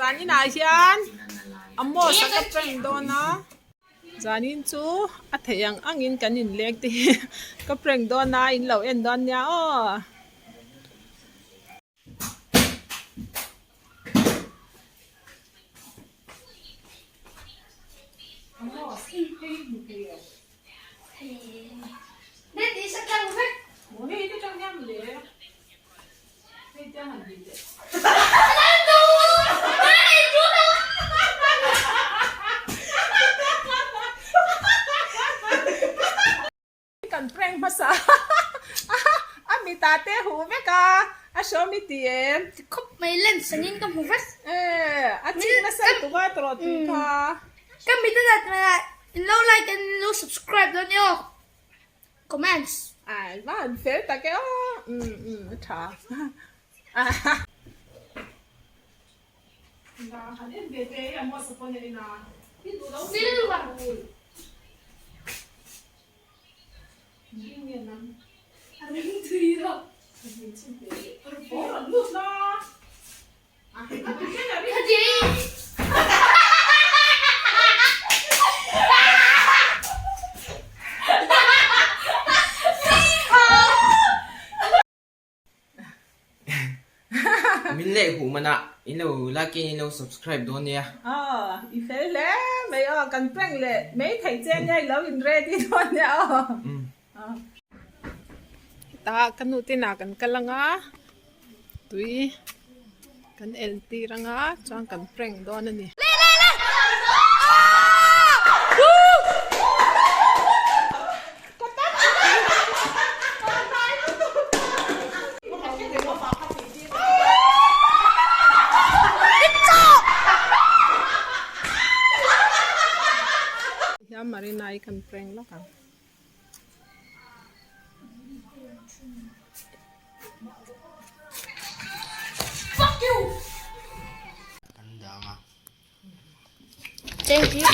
Zaninah hian Amos a ka prank dawn a, zanin chu a theih ang angin kan inleng te hi ka prank dawn a, in lo en dawn nia aw. Amos, hei hi hmu thei em? Hei te tang hian le. Hei te han ti teh. Kan prank hmasa a mita te huh vek a, a hrawm i ti em? Khawp mai lens angin ka hmu vek. A chik nasa i tum a tawh tui kha. Ka mit a nat mai a, in lo like in lo subscribe dawn nia aw. Comments. Ai va han fel tak e aw umm umm a tha. Silver. Min leh huh manah in lo like in in lo subscribe dawn nia. Aw i fel hle mai aw kan prank leh mai thei che nia i lo in ready dawn nia aw. Hetah ka nu te inah kan kal anga tui kan el tir anga chuan kan prank dawn a ni. Hian Marina hi kan prank lawk ang. Fuck you! Kan dang a. Thank you.